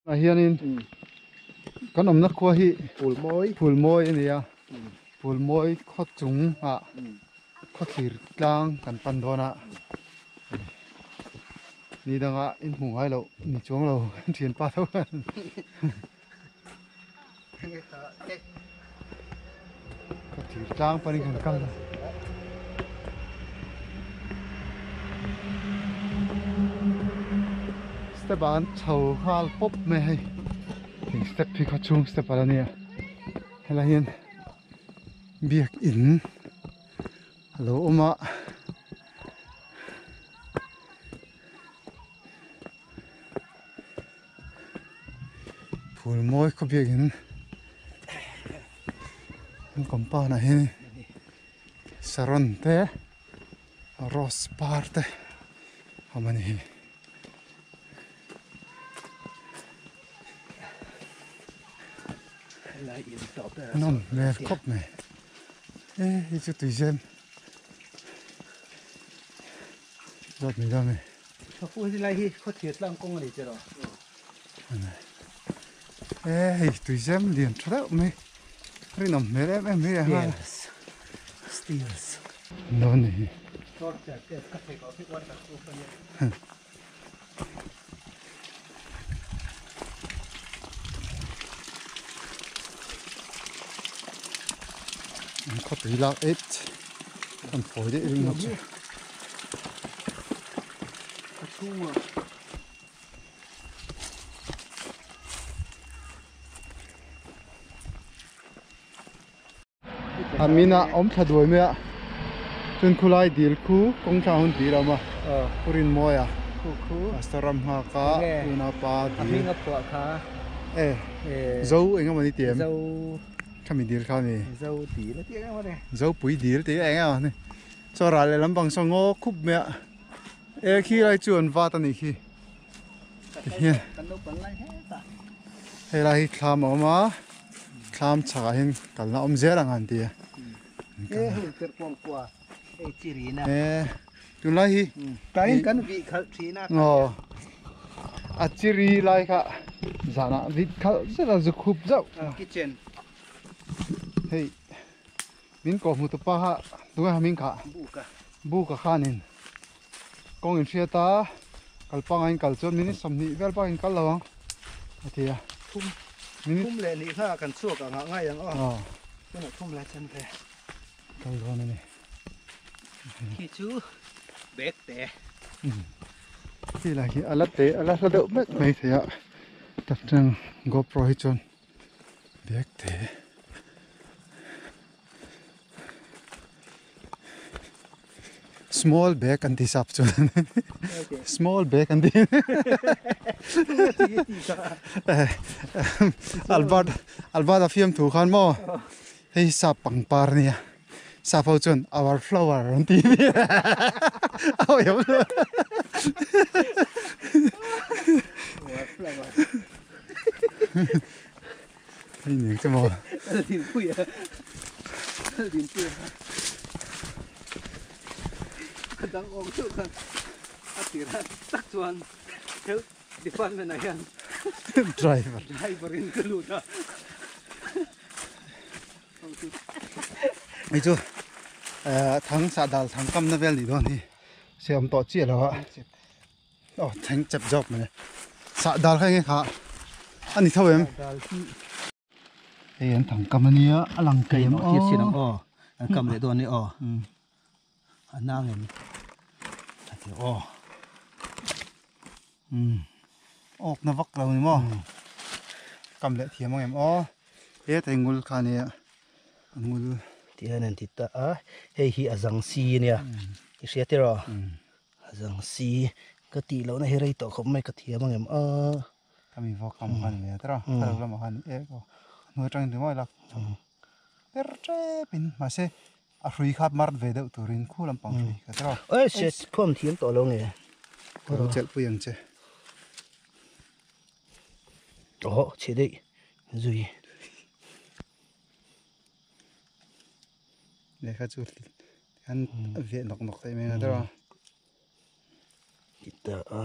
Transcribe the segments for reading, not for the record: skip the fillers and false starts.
Ah hianin kan awmna khua hi Phulmawi Phulmawi a ni a, Phulmawi khaw chung ah khawthlir tlang kan pan dawn a, ni dangah in hmuh ngai loh ni chuang lo kan thianpa tho hian Khawthlir tlang panin kan kal a. Step ah an chho nghal pawp mai a hei thing step hi khaw chhung step a la nia helai hian biakin a lo awm a. Phul mawi khaw biakin an compound ah hian saron te rose par te a awm a ni hi. Nawm hmel khawp mai e hei chu tuizem zawt mai dawn a ni. Pu helai hi khawthlir tlang kawng a ni che rawh. E hei tuizem lian tha deuh mai rinawm hmel em em mai a Steels Steels dawn ni hi. An khawpui lak et an phawi daih ringawt chu. A min a awm thla duai mai a chuan khulai dil khu kawng thlang hun dil a awm a Pu Rinmawia Pastor ram nghak a tuna pa dil e zo eng emaw ni tih em khami dil kha a ni Zopui dil tih eng emaw ni chuan ral leh lampang saw ngaw khup mai a e khi lai chu an vat a nih khi tihian helai hi thlam a awm a thlam chhakah hian kalna awm zel ang an ti a e tunlai hi aw a chiri lai kha zanah vit khalh zet a zu khup zauh hei min kawh hmu tupa kha tunge ha min khah buka khanin. Kawng in hriat a, kal pangai in kal chuan minute 20 vel bak in kal lo ang a ti a. Thum thum leh nih kha kan chhuak ang ah ngai ang aw. Aw. Tunah thum leh chen ve. Kal dawn a ni. Khi chu bag te. Khi lah hi a la te a la hla deuh mek mai thei a. Tah GoPro hi chuan bag te. Small bag an ti sap chuan small bag an ti Albert Albert a fiam thu khan maw hei sap pangpar ania sap ho chuan our flower an ti Hei nen che maw. Driver. Hei chu thang sahdal thang kamna vel nih dawn hi se awm tawh chiah lo a. Aw thleng chep zawk mai sah dal kha enge kha a ni tho em hei an thang kam ania a lang thei em aw aw an kam leh dawn ni aw a nang em a ti aw awk na vak lo ni maw kam leh thiam ang em aw he thei ngul kha ania a ngul ti hian an ti ta a hei hi a zang si ania i hria tiraw A zang si ka tih lohna hi rei tawh khawp mai ka thiam ang em a. Ka mi vawk kam khan ve tawh a, ka lo lamah khan e aw hnuai atangin ri mawi lak per tep in mahse a hrui kha mar ve deuh turin khu lampang hrui kha tawh a. Oi shit khawm thiam tawh lo nge. Ka lo chelh pui ang che. Awh chhe daih zui. Lehkha chu an veh nawk nawk theih mai a tawh a. Ti ta a.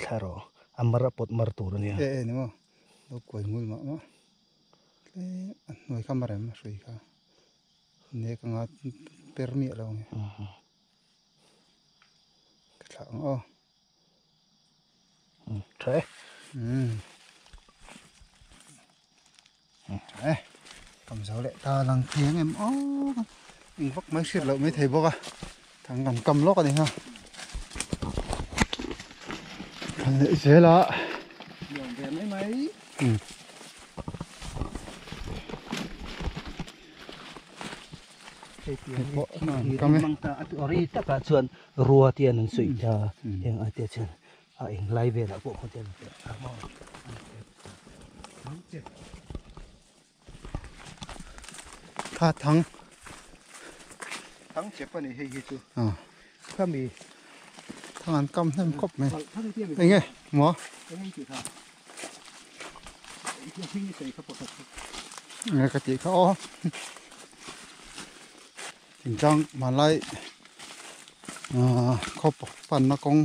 Thla rawh a mar a pawt mar tur a nia. E e ni maw lo kuai ngul mah mah tlem a hnuai kha marem a hrui kha nek anga per miah lo ang e ka thlah ang aw. Tha e. Tha e. Kam zo leh ta lang thei ang em aw. Eng vak mai hriat loh mai thei bawk a. Thang kan kam lawk a ni ha. Kan leh zel a. Nuam ve mai mai. Hei pawh kam e. Ri takah chuan rua te an suih ta heng ai te chuan a eng lai velah pawh khaw te an a maw Kha thang thang chep a ni hei hi chu khami thang an kam hnem khawp mai eng nge maw Nge ka tih kha aw thingtlang hmanlai khaw panna kawng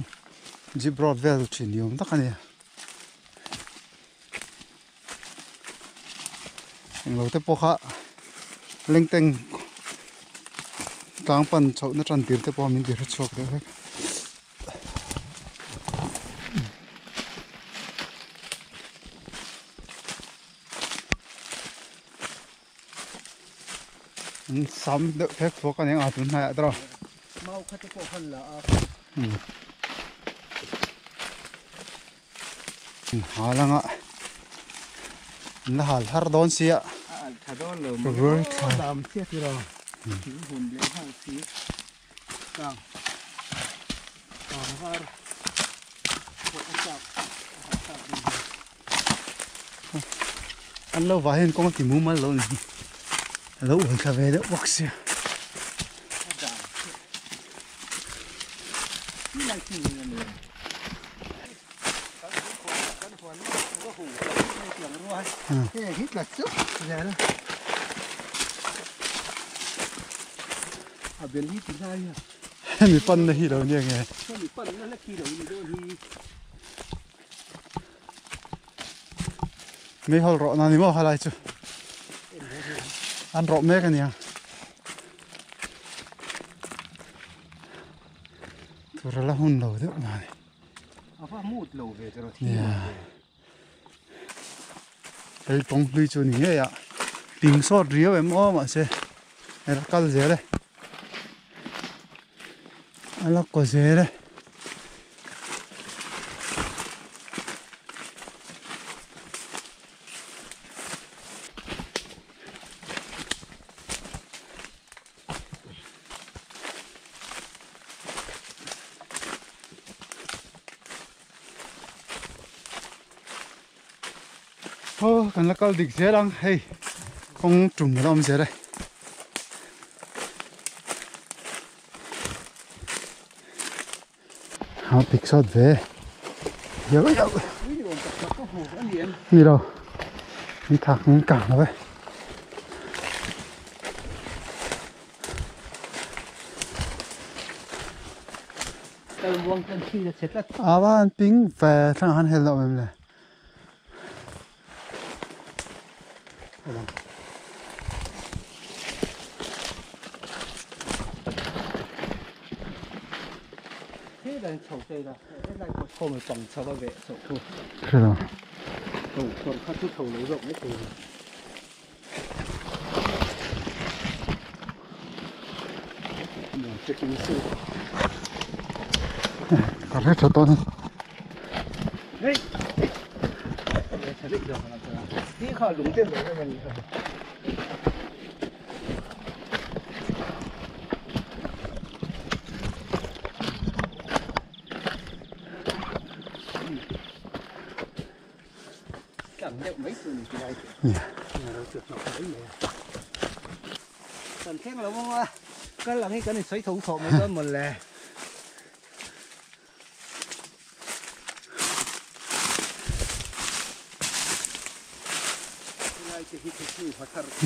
jeep road vel thin ni awm tak a ni englo te pawh kha lengteng tlang pan chhohna tan tir te pawh min ti hre chhuak deuh vek. An sam deuh phek phawk a ni ang a tun hnaiah tawh mau kha te pawh khan la a hal anga an la hal har dawn sia a al tha dawn lo February thla dam sia ti ro thing hun leh nghal si kang kang var pawh a chak a chak ni an lo va hian kawng a ti mumal lo ni a lo uai thla ve deuh bawk sia hemi pan na hi lo nia nge mei hawl rawh na ni maw halai chu an rawh mek a nia tur a la hun lo deuh na ni hei kawng hlui chu ni ngei a ping sawt riau em aw mahse a la kal zel e a la kaw zel e. Aw kan la kal dik zel ang hei kawng tum a la awm zel e. A pik sawt ve yau yau ni lo ni thak min kang lo e. A va han ping ve thlang han hel loh em le. Ka hre tha tawh a ni.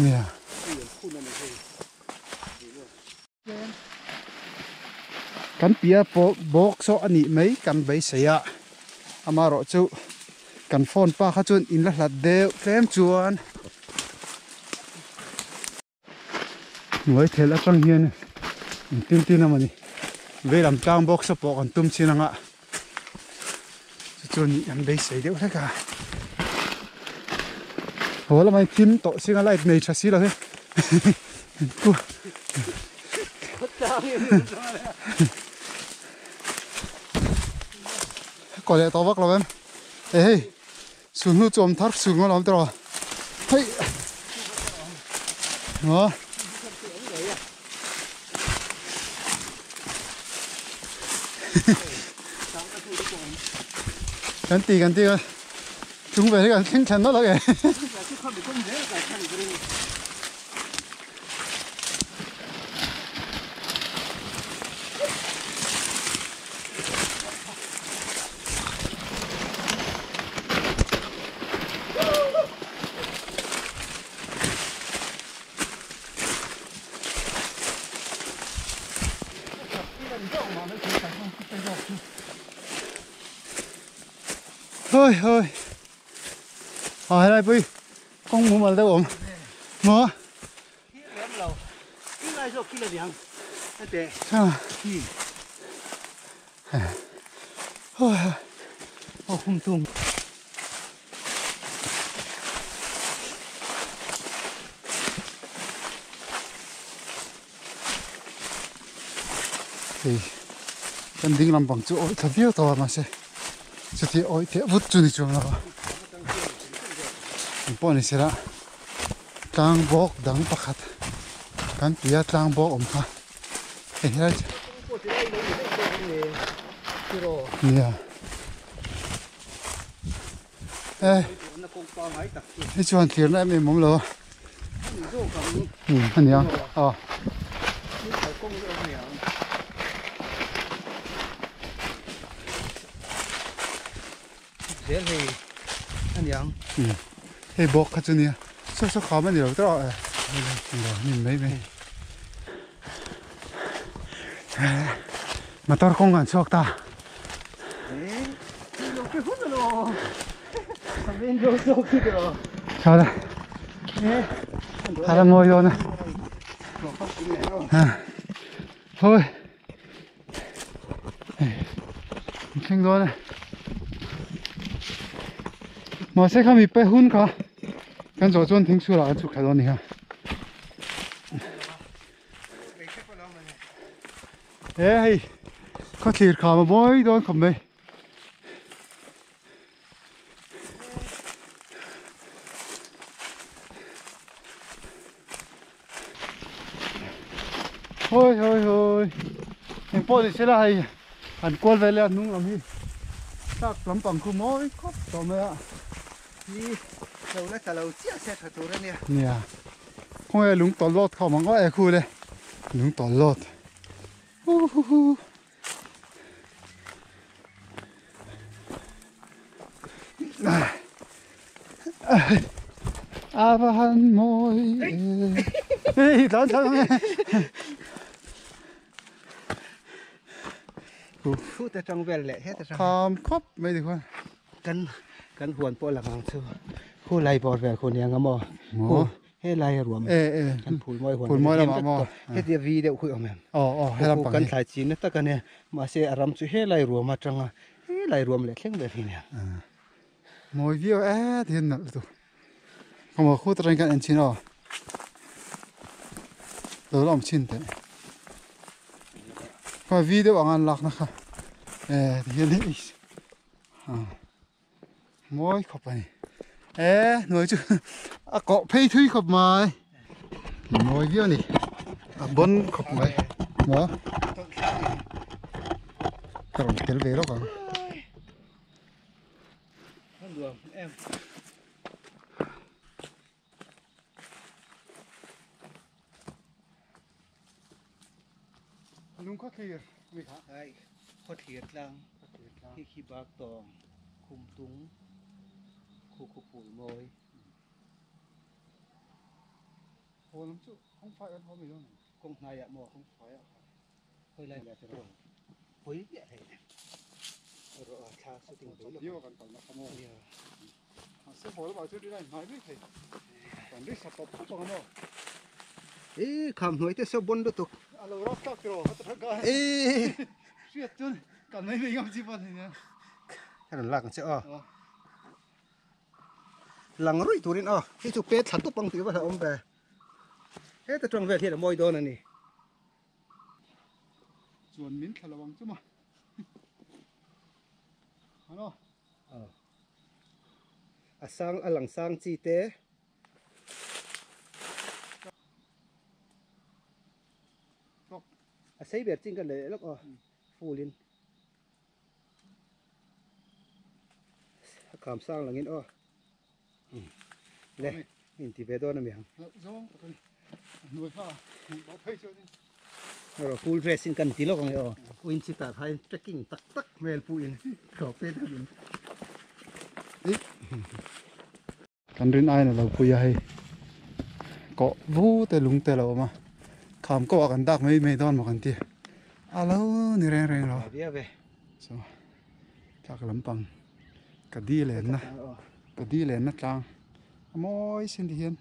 Yeah. Kan pia pawh bawk saw a nih mai kan beisei a. Amaherawh chu kan phone pa kha chuan in la hlat deuh tlem chuan hnuai thel atang hian in tin tin a mawni veilam tlang box a pawh kan tum chin anga chu chuan an beisei deuh hlek a haw lamah hian thim tawh singa light nei tha si lo hi Kaw leh tawh vak lo em e hei sulhnu chu awm thar sul ngawt a awm tawh hei aw kan ti kan ti a chung ve hi kan thleng thlen nawlh ang e. Hoi hoi a helai pawh hi kawng mumal deuh a awm maw. Hei kan ding lampang chu awih thla viau tawh a mahse chuti awih teh vut chu ni chuang lo a engpawh ni sela. Tlang bawk dang pakhat kan tuia tlang bawk awm kha hei helai chu nia e hei chuan thlirna em em awm lo a um a nia aw. Zel hei a niang. Um hei bawk kha chu nia saw saw kham a ni lo tawh a lo hnim mai mai motor kawng an chhuak ta. Tha la tha la ngawi dawn a thôi. Thleng dawn e. Mahse kha mi pe hun kha kan zawh chuan thing chhurah kan chhuk thla dawn a ni kha. He hei khawthlir kham a mawi dawn khawp mai. Hoi hoi hoi eng pawh ni sela hei an kual vel a hnung lam hi tlak lampang khu mawi khawp tawh mai a. Hi lo la tla lo chiah se tha tur a nia. Nia khawnge lung tawlh lawt kha awm ang aw e khu le lung tawlh lawt hu hu hu. A va han mawi e hei tlan tlan ang e Phut atang vel leh het atang kham khawp mai ti khuan kan kan huan pawh lang ang chu khu lai bawr vel khu nia nga maw khu Helai a ruam kan phul mawi huan phul mawi lamah maw hetia vi deuh khuih awm em aw aw he lampang kan thlai chin na tak a nia mahse a ram chu helai ruam atanga helai ruam leh thleng vel hi nia mawi viau e ti hian nalh lutuk kawngmaw khut atangin kan en chhin aw lo la awm chhin teh khaw vi deuh ang an lakna kha e ti hian hei Mawi khawp a ni. E hnuai chu a kawh phei thui khawp mai. Mawi viau a ni. A bawn khawp mai. Maw? Ka rawn tel ve lawk ang. Lung khaw thlir mi kha. Ai khaw thlir tlang hi khi bak tawng khum tung khu khu phul mawi. Haw lam chu kawng fai an haw mai dawn ang. Kawng hnai ah maw? Kawng fai ah kha. Hawi lai la tiraw. Hawi miah hlei nem. Rawh a thla. shooting ve lawk. Dio kan kalna kha maw? Mahse haw lamah chuan rin a inhnai mai thei. Kan ri sa tawp khawp ang a maw? Ih kham hnuai te saw bon lutuk. A lo rap tak tiraw ka ta tha hriat chuan kan mai mai ngam chi pawh a ni nia. Ka rawn lak ang che aw. Lang ruih turin aw hei chu pet thla tup ang tih va hlauhawm ve. Heta tawng vel hian a mawi dawn a ni. Chuan min thla lo ang chu maw. Ano? A sang a lang sang chi te. A sei ber chin ka leh lawk aw full in. A kham sang langin aw. Le in ti ve dawn a mi ang. Ro full dress in kan ti lawk ang e aw. Uin chi tak hain trekking tak tak hmel pu in thlawh pet in. Kan rin aiin a lo pui a hei kawh vu te lung te a lo awm a kham kawh ah kan dak mai mai dawn maw kan ti a lo ni reng reng lo so tlak lampang ka di lenna ka di lenna tlang a mawi sin ti hian.